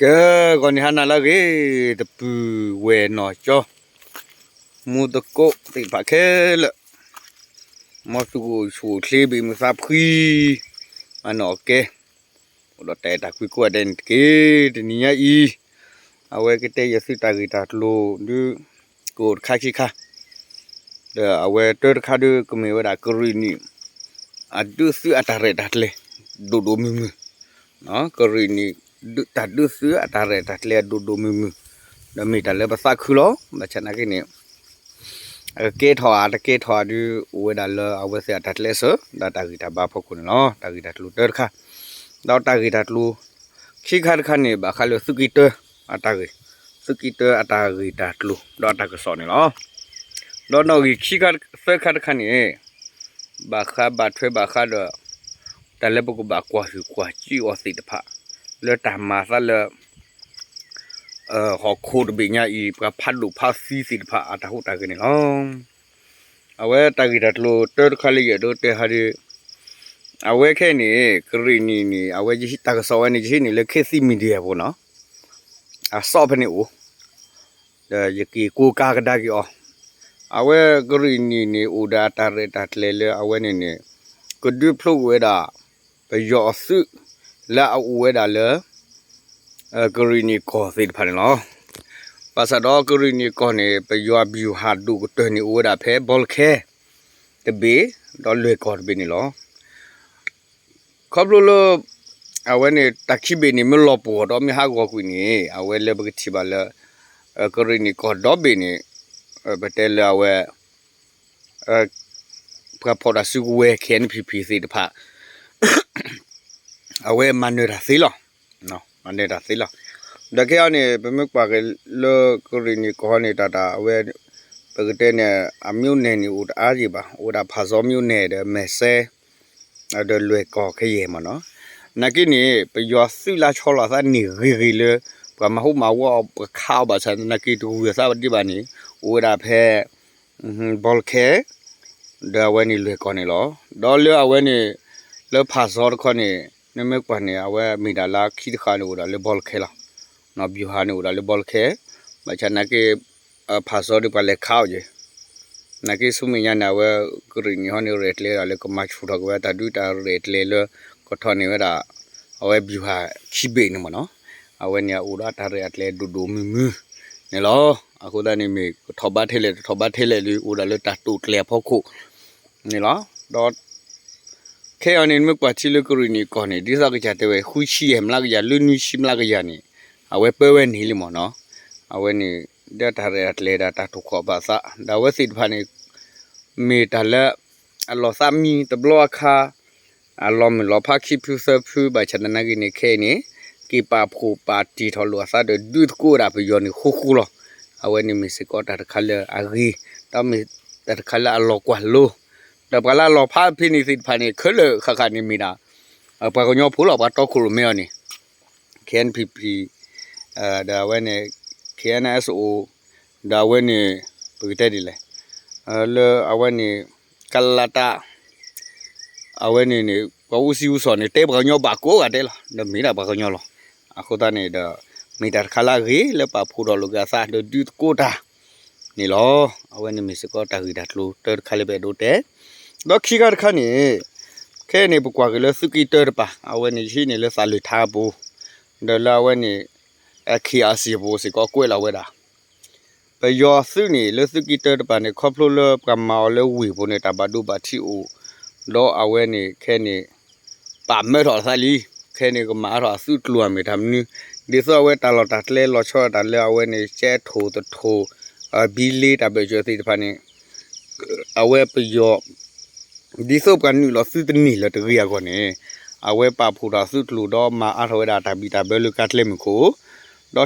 ကဲ ဂီၤနံၤဟါနၤလၢအဂ့ၤ, တပုၢ်ဝဲၢ်နီၢ်ကၠီ မူသကိးသ့ၣ်တဖၣ်ခဲလၢာ်, မ်သုကအိၣ်ဆူၣ်အိၣ်ချ့ဘၣ်မုာ်သးဖှံ, မၤနၢၤအီၣ်ကဲ, အိၣ်ဒီးတၢ်အဲၣ်တၢ်ကွံကိးဂၤဒဲးန့ၣ်တက့ၢ်. တနံၤညါအံၤ အဝဲကတဲယသုတၢ်ဂ့ၢ်တၢ်ကျိၤဒုး ကအိၣ်တခါခံခါ, ဒီးအဝဲတၢတခါဒုးကမ့ၢ်ဝဲဒၣ်ကရံၣ်နံၣ် အဒုးသုးအတၢ်ရဲၣ်တၢ်ကျဲၤ ဒိၣ်ဒိၣ်မုၢ်မုၢ်, ကရံၣ်နံၣ် တၢ်ဒုးသုးအတၢ်ရဲၣ်တၢ်ကျဲၤဒိၣ်ဒိၣ်မုၢ်မုၢ်, ဒီးမ့ၢ်တၢ်လၢပသးခုလီၤ. ဘၣ်ဆၣ်နာ်က့န့ၣ် အကကဲထီၣ်ဧါတကဲထီၣ်ဧါဒုး အိၣ်ဝဲဒၣ်လၢအဝဲသ့ၣ်အတၢ်ကျဲးစၢး ဒီးတၢ်ဂံၢ်တၢ်ဘါဖီခိၣ်န့ၣ်လီၤ. တၢ်ဂ့ၢ်တၢ်ကျိၤတၢတခါ, ဒီးတၢ်ဂ့ၢ်တၢ်ကျိၤ ခံခါတခါန့ၣ် ဘၣ်ဃးလၢသုးက့တၢအတၢ်ဂ့ၢ်, သုးက့တၢအတၢ်ဂ့ၢ်တၢ်ကျိၤ ဒီးအတၢ်ကစီၣ်န့ၣ်လီၤ. ဒီးနီၣ်ဂံၢ်ခံခါသၢခါတခါန့ၣ် ဘၣ်ဃးဘၣ်ထွဲဘၣ်ဃးဒီး တၢ်လၢပကဘၣ်ကွၢ်ဟုၣ်ကွၢ်စူၣ်အီၤသ့ၣ်တဖၣ် လၢတၢ်မၤသးလၢ ဟီၣ်ခိၣ်တဘ့ၣ်ညါအံၤ ပှၤဖးဒိၣ်ဖးသံသ့ၣ်တဖၣ်အတၢ်ဟူးတၢ်ဂဲၤန့ၣ်လီၤ. အဝဲတၢ်ဂ့ၢ်တၢ်ကျိၤတၢတခါလၢယအဲၣ်ဒိးတဲဟးဒုး အဝဲခဲအံၤန့ၣ် ကရံၣ်နံၣ်န့ၣ် အဝဲတၢ်ကစီၣ်ဝဲန့ၣ် ယဟံးန့ၢ်လၢ ခေတ်သစ် Media အပူၤနီၤ, အစီးဖဲန့ၣ်အိၣ်, ဒီးယက့ၤကိးကၤကဒါက့ၤအီၤ, အဝဲကရံၣ်နံၣ်န့ၣ် အိၣ်ဒီးအတၢ်ရဲၣ်တၢ်ကျဲၤလၢအဝဲန့ၣ်န့ၣ် ကဒုးဖျိကွံာ်ဝဲဒၣ် ပယီၤအသုး လၢအအိၣ်ဝဲဒၣ်လၢ ကရံၣ်နံၣ်ကီၢ်သ့ၣ်တဖၣ်န့ၣ်လီၤ. ဘၣ်ဆၣ်ဒီးကရံၣ်နံၣ်ကီၢ်န့ၣ် ပယီၤအဗျူဟာဒိၣ်ကတၢၢ်န့ၣ် အိၣ်ဝဲဒၣ်ဖဲဘီလခဲ တဘ့ၣ် ဒီးလွဲၢ်ကီၢ်တဘ့ၣ်န့ၣ်လီၤ. ခီဖျိလၢ အဝဲန့ၣ် တၢ်ခံဘ့ၣ်န့ၣ် မ့ၢ်လီၤပှီၢ်ဒီးမ့ၢ်ဟးဂီၤကွံာ်န့ၣ် အဝဲလၢပကထံၣ်ဘၣ်လၢ ကရံၣ်နံၣ်ကီၢ်ဒီဘ့ၣ်န့ၣ် ပတဲလၢအဝဲ ပှၤဖီၣ်တၢ်စုကဝဲၤ K N P P သ့ၣ်တဖၣ် အဝဲမၤနၢၤတၢ်သ့လီၤ. မၤနၢၤတၢ်သ့လီၤ. ဒီးခဲအံၤန့ၣ် ပမ့ၢ်ကွၢ်က့ၤလၢကရံၣ်နံၣ်ကီၢ်န့ၣ် တၢ်တၢ်အဝဲ ပကတဲန့ၣ် အ မြို့နယ် န့ၣ် အိၣ်တအါယံၤဘၣ်, အိၣ်ဝဲဒၣ်ဖၣ်စီ မြို့နယ် ဒီး မဲၢ်စဲ ဒီးလွဲၢ်ကီၢ်ခဲယဲၢ်မ့ၢ်နီၤ. နာ်က့န့ၣ် ပယီၤသုးလၢဆီလီၤအသးန့ၢ်ဂ့ၤဂ့ၤလၢ ပှၤမၤဟူးမၤဝီအီၤ ပခးအီၤဘၣ်ဆၣ်သနာ်က့ တဂုၤအသးဒံးဘၣ်န့ၣ် အိၣ်ဝဲဒၣ်ဖဲ ဘီလခဲ ဒီးအဝဲန့ၣ်လွဲၢ်ကီၢ်န့ၣ်လီၤ. ဒီးလၢအဝဲန့ၣ် လၢဖၣ်စီတခီန့ၣ် နမ့ၢ်ကွၢ်န့ၣ် အဝဲမ့ၢ်ဒၣ်လၢခံတဃာ်န့ၣ် အိၣ်ဒၣ်လၢဘီလခဲလီၤ. ဗျူဟာ န့ၣ် အိၣ်ဒၣ်လၢဘီလခဲ, ဘၣ်ဆၣ်နာ်က့ ဖၣ်စီဒီးပှၤလဲၤခးအီၤယဲၢ် နာ်က့ဆူမဲာ်ညါန့ၣ် အဝဲကရံၣ်နံၣ်ဟီန့ၣ် ရဲၣ်ကျဲၤဒၣ်လၢကမၤဆူၣ်ထီၣ်က့ၤဝဲတၢ်ဒုးတၢ်ရဲၣ်ကျဲၤလၢ ကထီၣ်န့ၢ်ဝဲဒၣ် အဝဲ ဗျူဟာ ခံဘ့ၣ်န့ၣ်မ့ၢ်နီၤ. အဝဲန့ၣ်အအိၣ်ဒီးတၢ်ရဲၣ်အကျဲၤဒိၣ်ဒိၣ်မုၢ်မုၢ်န့ၣ်လီၤ. အဃိသတးန့ၣ် မ့ၢ်ကထီၣ်ဘးထဲလဲၣ်တထီၣ်ဘးထဲလဲၣ်ဒီး အိၣ်ဒၣ်လၢတၢ်တိာ်ကျဲၤအဖီခိၣ်န့ၣ်လီၤ. ဒီး ခဲအံၤန့ၣ် နမ့ၢ်ကွၢ်ထံလၢကရံၣ်နံၣ်ကီၢ်န့ၣ် ဒ်သိးကစၢ်တဲဝဲ ဃုဆံယဲၢ်မျးကယၤ လၢနွံဆံမျးကယၤန့ၣ် အဝဲပၢဝဲန့ၣ်လံမ့ၢ်နီၤ. အဝဲန့ၣ် ဒီးတၢ်ရဲၣ်တၢ်ကျဲၤဒီးတၢ်တိာ်ခီၣ်ဘၣ်သး ဒီးအဝဲသ့ၣ်တဖၣ်န့ၣ် မ့ၢ်တၢ်လၢ အလီၤသးမံတဘျီအခါ အလီၤမုၢ်လီၤဖးခံဖုသၢဖု ဘၣ်ဆၣ်သနာ်က့န့ၣ် ခဲအံၤန့ၣ် က့ၤပာ်ဖှိၣ်ပာ်တံၢ်ထီၣ်လိာ်အသးဒီးဒုးသကိးဝဲဒၣ်ပယီၤန့ၣ်ဃူဃူလီၤ. အဝဲန့ၣ်မ့ၢ်စ့ၢ်ကီးတၢ်တခါလၢအဂ့ၤ ဒီးမ့ၢ်တၢ်တခါလၢအလီၤကွၢ်လိ ဒီးပှၤလၢအလီၤဖးဖဲန့ၣ်သ့ၣ်တဖၣ်န့ၣ် ခဲလၢာ်ဃၣ်ဃၣ်န့ၣ်မ့ၢ်ဒၣ် ပှၤကညီဖိလီၤ. ပှၤတီခိၣ်ရိၣ်မဲအီၤန့ၣ် K N P P ဒီးအဝဲန့ၣ် K N S O ဒီးအဝဲန့ၣ် ပကတဲဒ်လဲၣ် လၢအဝဲန့ၣ် ကလတ အဝဲန့ၣ်န့ၣ် ပှၤအူစံအူစီၤန့ၣ် တဲပှၤကညီဘၣ်ကိးဂၤဒဲးလီၤ. ဒီးမ့ၢ်ဒၣ်ပှၤကညီလီၤ. အဃိသတးန့ၣ်ဒီး မ့ၢ်တၢ်တခါလၢအဂ့ၤလၢပာ်ဖှိၣ်ထီၣ်လိာ်က့ၤအသးဒီးဒုးသကိးတၢ်န့ၣ်လီၤ. အဝဲန့ၣ်မ့ၢ်စ့ၢ်ကီးတၢ်ဂ့ၢ်တၢ်ကျိၤတၢတခါလၢပအဲၣ်ဒိးတဲ ဒီးခံခါတခါန့ၣ် ခဲအံၤန့ၣ် ပကွၢ်က့ၤလၢသုးက့တၢတပၤ အဝဲန့ၣ်ယဟံးန့ၢ်လၢသးလၢၢ်ထါအပူၤ ဒီးလၢအဝဲန့ၣ် K R C အပူၤစ့ၢ်ကီးကွဲးလီၤဝဲဒၣ် ပယီၤသုးန့ၣ် လၢသုးက့တၢတပၤန့ၣ် ခီဖျိလၢပှၤမၤအီၤလၢဝ့ၢ်ပူၤန့ၣ် တၢ်ဘၣ်ဒိဘၣ်ထံးအိၣ်, ဒီးအဝဲန့ၣ်ခဲန့ၣ် ပာ်မၢထီၣ်အသးလံ, ခဲန့ၣ်ကမၤအါထီၣ်အသုးကျိၤအမ့ၢ်တၢ်မနုၤ, ဒ်သိးအဝဲတၢ်လီၢ်တၢ်ကျဲလီၤဆီဒၣ်တၢ်လၢအဝဲန့ၣ် ကဲထိၣ်သထိၣ်, ဘံလ့တၢ်ဘၢၣ်စၢၤသ့ၣ်တဖၣ်န့ၣ် အဝဲပယီၤ ဒ်သိးပှၤနုာ်လီၤသုတန့ၢ်လၢၤတဂ့ၤအဂီၢ်န့ၣ် အဝဲပာ်ဖှိၣ်ထီၣ်သုးကျိၤဒီးမၤအါထီၣ်ဝဲဒၣ်တၢ်ဘံၣ်တၢ်ဘၢလၢကျဲမုၢ်ခိၣ်,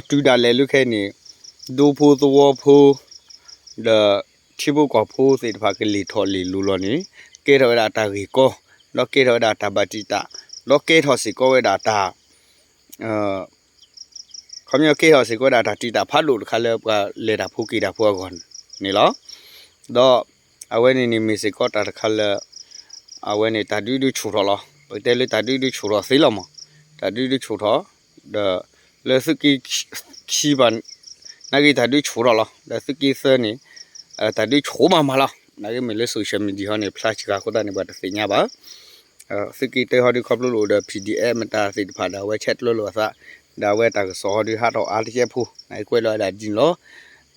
ဒီးတုၤဒၣ်လဲာ်လၢခဲအံၤန့ၣ် ဒူဖိသဝီဖိ ဒီးထံဖိကီၢ်ဖိသ့ၣ်တဖၣ်ကလ့ၢ်ထီၣ်လ့ၢ်လီၤန့ၣ် ကဲထီၣ်ဝဲဒၣ်တၢ်ဂ့ၢ်ကီ, ဒီးကဲထီၣ်ဝဲဒၣ်တၢ်ဘၣ်တံာ်တာ်, ဒီးကဲထီၣ်စ့ၢ်ကီးဝဲဒၣ်တၢ် ခီပညီကဲထီၣ်စ့ၢ်ကီးဝဲဒၣ်တၢ်တံာ်တာ်ဖးဒိၣ်တခါလၢပှၤလဲၤတၢ်ဖိက့ၤတၢ်ဖိအဂီၢ်န့ၣ်လီၤ. ဒီးအဝဲန့ၣ်န့ၣ်မ့ၢ်စ့ၢ်ကီးတၢ်တခါလၢ အဝဲန့ၣ်တၢ်ဒုးဒုးဆူၣ်ထီၣ်လီၤ. ပကတဲလၢတၢ်ဒုးဒုးဆူၣ်ထီၣ်သ့လီၤမး, တၢ်ဒုးဒုးဆူၣ်ထီၣ် ဒီး လၢသုးက့ခံဘၣ် နာ်က့တၢ်ဒုးဆူၣ်ထီၣ်လီၤ. ဒီးသုးက့သၢန့ၣ် တၢ်ဒုးဆူၣ်မးမးလီၤ. နာ်က့မ့ၢ်လၢ social media ဟီန့ၣ် ဖျါစှၤအဃိသတးန့ၣ် ပှၤတသ့ၣ်ညါဘၣ်. သုးက့တၢဟီဒုးခီဖျိလၢအိၣ်ဒီး P D F မတၤသ့ၣ်တဖၣ်ဒီး အဝဲဆဲးကျၢလိာ်အသး ဒီးအဝဲတၢ်ကစီၣ်ဟီဒုးဟးထီၣ်အါတကဲဖိ နာ်က့ကွဲးလီၤဝဲဒၣ်ဒ်န့ၣ်လီၤ.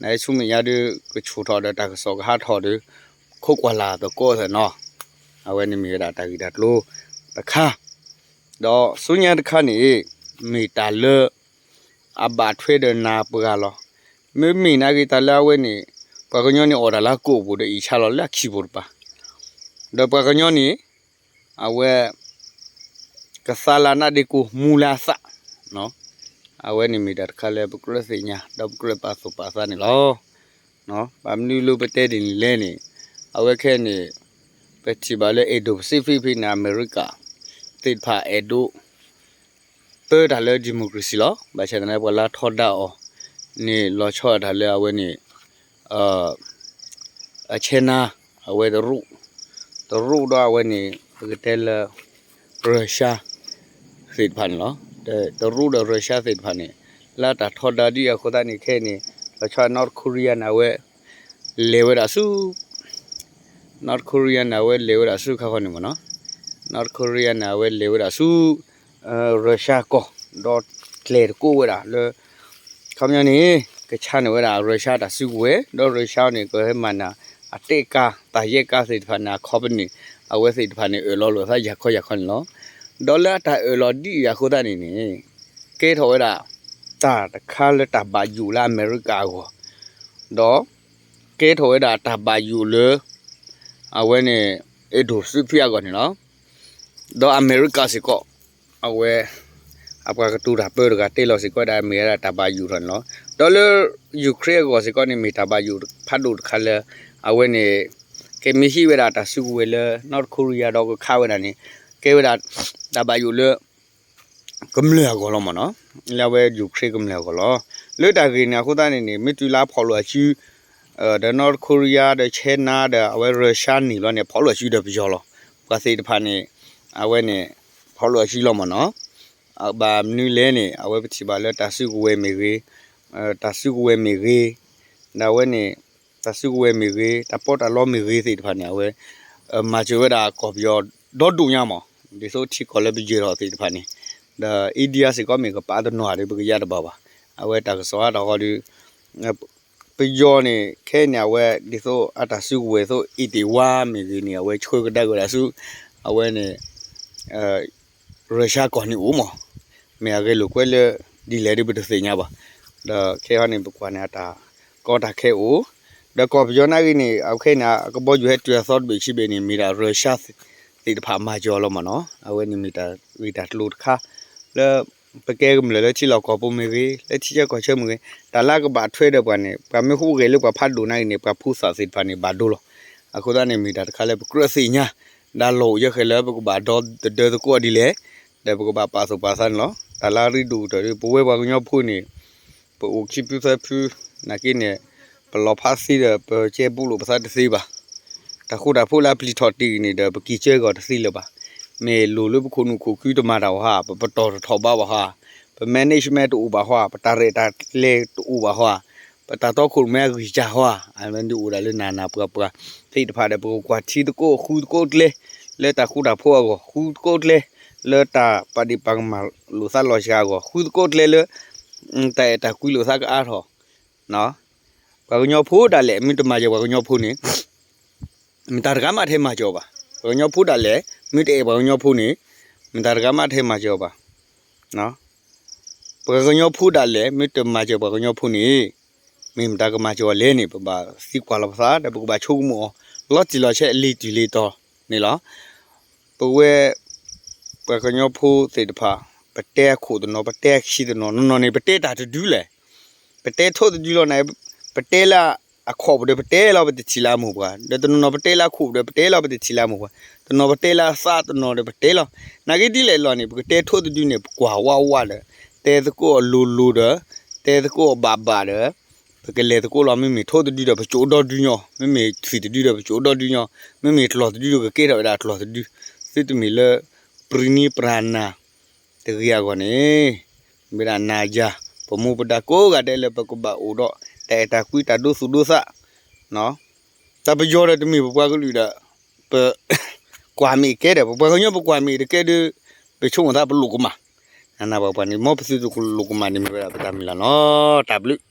နာ်က့ဆူမဲာ်ညါဒုး ကဆူၣ်ထီၣ်ဒီးတၢ်ကစီၣ်ကဟးထီၣ်ဒီး ခိးကွၢ်လၢ်သကိးသနီၤ. အဝဲန့ၣ်မ့ၢ်ဝဲဒၣ်တၢ်ဂ့ၢ်တၢ်ကျိၤတခါ ဒီးဆူညါတခါန့ၣ် မ့ၢ်တၢ်လၢ အဘၣ်ထွဲဒီးနၤပှၤလီၤ. မ့မ့ၢ်နာ်က့တၢ်လၢအဝဲန့ၣ် ပှၤကညီန့ၣ်အိၣ်တၢ်လၢအကိာ်ပူၤဒီးအံၣ်ဆါလီၤလၢအခံပူၤတပၤ, ဒီးပှၤကညီန့ၣ် အဝဲ ကသါလၢနးဒ့ကိ မူလၢအသး, အဝဲန့ၣ်မ့ၢ်တၢ်တခါလၢပကြၢးသ့ၣ်ညါ ဒီးပကြၢးပာ်သူၣ်ပာ်သးန့ၣ်လီၤ. ဘၣ်မနုၤလၢပတဲဒ်န့ၣ်လဲၣ်န့ၣ် အဝဲခဲန့ၣ် ပထံၣ်ဘၣ်လၢ Indo-Pacific ဖဲန့ၣ် အမဲရကၤ သ့ၣ်တဖၣ်အဲၣ်ဒိး ပၢတၢ်လၢ democracy လီၤ. ဘၣ်ဆၣ်သနာ်က့ပှၤလၢထီဒါအီၤန့ၣ် လီၤဆီဒၣ်တၢ်လၢအဝဲန့ၣ် အ China အဝဲတရူး, တရူးဒီးအဝဲန့ၣ် ပကတဲလၢ Russia သ့ၣ်တဖၣ်န့ၣ်လီၤ. တရူးဒီး Russia သ့ၣ်တဖၣ်န့ၣ် လၢတၢ်ထီဒါဒ်အံၤအဃိသတးန့ၣ် ခဲအံၤန့ၣ် လီၤဆီ North Korea န့ၣ် အဝဲ လဲၤဝဲဒၣ်ဆူ North Korea န့ၣ် အဝဲလဲၤဝဲဒၣ်ဆူခါခီန့ၣ်မ့ၢ်နီၤ, North Korea န့ၣ် အဝဲလဲၤဝဲဒၣ်ဆူ Russia ကီၢ် ဒီးကျဲၤတကိးဝဲဒၣ်လၢ ခီပညီန့ၣ် ကဆါန့ၢ်ဝဲဒၣ် Russia တၢ်စုကဝဲၤ ဒီး Russia န့ၣ် ကဟဲမၤနၢၤ အတဲကါ တၢ်ယဲၢ်ကါသ့ၣ်တဖၣ်န့ၣ် အ company အဝဲသ့ၣ်တဖၣ်န့ၣ် အၢၣ်လီၤလိာ်အသးယၤခီယၤခီန့ၣ်လီၤ. ဒီးလၢအတၢ်အၢၣ်လီၤဒ်အံၤအဃိသတးန့ၣ်န့ၣ် ကဲထီၣ်ဝဲဒၣ် တၢ်တခါလၢတၢ်ဘၣ်ယိၣ်လၢအမဲရကၤအဂီၢ်, ဒီး ကဲထီၣ်ဝဲဒၣ်တၢ်ဘၣ်ယိၣ်လၢ အဝဲန့ၣ် Indo-Pacific အဂီၢ်န့ၣ်လီၤ. ဒီးအမဲရကၤစ့ၢ်ကီး အဝဲ အပှၤကတိၤတၢ်ပၢတဂၤတဲလီၤစ့ၢ်ကီးဝဲဒၣ် မ့ၢ်ဝဲဒၣ်တၢ်ဘၣ်ယိၣ်ထီၣ်န့ၣ်လီၤ. ဒီးလၢ Ukraine အဂီၢ်စ့ၢ်ကီးန့ၣ် မ့ၢ်တၢ်ဘၣ်ယိၣ်ဖးဒိၣ်တခါလၢ အဝဲန့ၣ် ကမ့ၢ်ဟံးဝဲဒၣ်တၢ်စုကဝဲၤလၢ North Korea ဒီးကခးဝဲဒၣ်န့ၣ် ကဲဝဲဒၣ် တၢ်ဘၣ်ယိၣ်လၢ ကမျၢၢ်အဂီၢ်လီၤမ့ၢ်နီၤ, လၢအဝဲ Ukraine ကမျၢၢ်အဂီၢ်လီၤ. လၢတၢ်ဂ့ၢ်န့ၣ်အဃိသတးန့ၣ်န့ၣ် မ့ၢ်တုၤလၢအဖီၣ်လိာ်အစု ဒီး North Korea ဒီး China ဒီးအဝဲ Russia န့ၣ်လီၤန့ၣ် ဖီၣ်လိာ်အစုဒီးပယီၤလီၤ. ပှၤသ့ၣ်တဖၣ်န့ၣ် အဝဲန့ၣ် ဖီၣ်လိာ်အစုလီၤမ့ၢ်နီၤ. ဘၣ်မနုၤလဲၣ်န့ၣ် အဝဲပထံၣ်ဘၣ်လၢတၢ်စုကဝဲၤမ့ၢ်ဂ့ၤ, တၢ်စုကဝဲၤမ့ၢ်ဂ့ၤ, ဒီးအဝဲန့ၣ် တၢ်စုကဝဲၤမ့ၢ်ဂ့ၤ တၢ်ပီးတၢ်လီမ့ၢ်ဂ့ၤသ့ၣ်တဖၣ်န့ၣ် အဝဲ မၤစၢၤဝဲဒၣ်ကီၢ်ပယီၤဒီဒူၣ်ညါမး, ဒ်သိးထံကီၢ်လၢပယဲၢ်ထီၣ်သ့ၣ်တဖၣ်န့ၣ်, ဒီး India စ့ၢ်ကီးမ့ၢ်ကပာ်တနီၤဒီး ပကယါတဘၣ်ဘၣ်. အဝဲတၢ်ကစီၣ်ဟးထီၣ်ဃီဒီး ပယီၤန့ၣ် ခဲအံၤန့ၣ် အဝဲဒ်သိးအတၢ်စုကဝဲၤသိး အ့တ့ၢ်ဝါမ့ၢ်ဂ့ၤန့ၣ် အဝဲဆှၢကဒါက့ၤဝဲဒၣ်ဆူ အဝဲန့ၣ် Russia ကီၢ်န့ၣ်အိၣ်မး, မ့ၢ်အဂဲၤလိာ်ကွဲလၢ ဒ်လဲၣ်ဒ်ပတသ့ၣ်ညါဘၣ်. ဒီးခဲအံၤန့ၣ် ပကွၢ်န့ၣ် အတၢ်ကီတၢ်ခဲအိၣ်, ဒီးကီၢ်ပယီၤနာ်ဂ့ၤန့ၣ် အခဲအံၤန့ၣ် အကဘီယူၤဟဲတုၤအသီတဘ့ၣ်ခံဘ့ၣ်န့ၣ် မ့ၢ်ဒၣ် Russia သ့ၣ်တဖၣ်မၤစၢၤအီၤလီၤမ့ၢ်နီၤ. အဝဲန့ၣ်မ့ၢ်တၢ်ဂ့ၢ်တၢ်ကျိၤတခါ လၢ ပကဲကမျၢၢ်လၢထံလီၢ်ကီၢ်ပူၤမ့ၢ်ဂ့ၤ, လၢထံဆၢကီၢ်ဆၢမ့ၢ်ဂ့ၤ, တၢ်လၢအကဘၣ်ထွဲဒီးပှၤန့ၣ် ပှၤမ့ၢ်ဃူဂဲၤလၢပှၤဖးဒိၣ်နာ်ဂ့ၤန့ၣ် ပှၤဖိသၣ်သ့ၣ်တဖၣ်န့ၣ် ဘၣ်ဒိလီၤ. အဃိသတးန့ၣ် မ့ၢ်တၢ်တခါလၢပကြၢးသ့ၣ်ညါ ဒၣ်လီၢ်အိၣ်ယဲၢ်ဃဲလၢပကဘၣ်ဒီသဒၢသကိးဒ်လဲၣ်, ဒီးပကဘၣ်ပာ်သူၣ်ပာ်သးန့ၣ်လီၤ. တၢ်လၢအရ့ဒိၣ်ကတၢၢ်ဒီး ပဝဲပှၤကညီဖိန့ၣ် ပအိၣ်ခံဖုသၢဖု နာ်က့န့ၣ် ပလီၤဖးသ့ဒီး ပကဲဘူးလိာ်ပသးတသ့ဘၣ်. တၢ်ဃူတၢ်ဖိးလၢအပျံၤထီၣ်တ့ၢ်န့ၣ်ဒီး ပက့ၤစၢဂီၤတသ့လၢၤဘၣ်. မ့ၢ်လိၣ်လၢပခိၣ်နူာ်ခိၣ်ခုတမၤတၢ်ဝဲဧါ, ပပတီၢ်တထီၣ်ဘးဘၣ်ဧါ, ပ management တအိၣ်ဘၣ်ဧါ, ပတၢ်ရဲၣ်တၢ်ကျဲၤတအိၣ်ဘၣ်ဧါ, ပတၢ်တီခိၣ်ရိၣ်မဲအဂံၢ်စၢ်ဧါ, အဝဲဒၣ်အိၣ်ဒၣ်လၢနၤနၤပှၤပှၤသ့ၣ်တဖၣ်ဒီး ပကကွၢ်ထံသကိး ဃုသကိးကျဲ လၢတၢ်ဃူတၢ်ဖိးအဂီၢ်, ဃုသကိးကျဲ လၢတၢ်ပာ်ဒ့ၣ်ပာ်ကမၣ်လိာ်သးလီၤစှၤအဂီၢ်, ဃုသကိးကျဲလၢ တၢ်အဲၣ်တၢ်ကွံလိာ်သးကအါထီၣ် ပှၤကညီဖိဒၣ်လဲာ် မ့ၢ်တမၤစၢၤပှၤကညီဖိန့ၣ် မတၤတဂၤမးထဲမၤစၢၤအီၤဘၣ်. ပှၤကညီဖိဒၣ်လဲာ် မ့ၢ်တအဲၣ်ပှၤကညီဖိန့ၣ် မတၤတဂၤမးထဲမၤစၢၤအီၤဘၣ်. ပှၤကညီဖိဒၣ်လဲာ် မ့ၢ်တမၤစၢၤပှၤကညီဖိန့ၣ် မ့ၢ်မတၤကမၤစၢၤအီၤလဲၣ်န့ၣ် ပဘၣ်သံကွၢ်လီၤပသး ဒီးပကဘၣ်ဆိကမိၣ်အီၤ လီၤတံၢ်လီၤဆဲး လံာ်တုၤလံာ်တီၤန့ၣ်လီၤ. ပဝဲ ပှၤကညီဖိသ့ၣ်တဖၣ် ပတဲအခိၣ်တနီၤ ပတဲအခံတနီၤ နီၢ်နီၢ်န့ၣ် ပတဲတၢ်တဒုလဲၣ်. ပတဲထိၣ်တဒုလီၤန့ၣ် ပတဲလၢအခီၣ်ပူၤဒီး ပတဲလီၤပတထံၣ်လၢအမိၢ်ပှၢ်, ဒီးတနီၤနီၤပတဲလၢအခိၣ်ပူၤဒီး ပတဲလီၤပတထံၣ်လၢအမိၢ်ပှၢ်, တနီၤပတဲလၢအသးတနီၤဒီး ပတဲလီၤ. နာ်က့ဒ်လဲၣ်လီၤန့ၣ် ပကတဲထိၣ်တဒုန့ၣ် ပကွၢ်ဝးဝးဒီး တဲသကိးအလိၤလိၤဒီး တဲသကိးအဘၣ်ဘၣ်ဒီး ပကလဲၤသကိးလီၤ. မ့မ့ၢ်ထိၣ်တဒုဒီး ပကၠိဒီဒုညီ, မ့မ့ၢ်ထွံၣ်တဒုဒီး ပကၠိဒီဒုညီ, မ့မ့ၢ်ကျီၢ်တဒုဒီး ကကဲထီၣ်ဝဲဒၣ်ကျီၢ်တဒု, သုတမ့ၢ်လၢ ပြံနံပြနၤ တဂ့ၤအဂီၢ်န့ၣ် မ့ၢ်ဒၣ်နၤယၤ ပမူပဒါကိးဂၤဒဲးလၢပကဘၣ်အိၣ်ဒီး တၢ်အဲၣ်တၢ်ကွံတၢ်ဒိသူၣ်ဒိသး, တၢ်ပယီၤဒီးတမ့ၢ်ပပှၤကလုာ်ဒီး ပ ကွၢ်မ့ၢ်ကဲဒီး ပပှၤကညီပကွၢ်မ့ၢ်တကဲဒီး ပဆိကမိၣ်သးပလိၣ်ကမၣ်, နနၢ်ပှၤပှၤန့ၣ် မ်ပသုတလိၣ်ကမၣ်န့ၣ်မ့ၢ်ဝဲဒၣ်ပတၢ်မုၢ်လၢ်လီၤ. တၢ်ဘျုး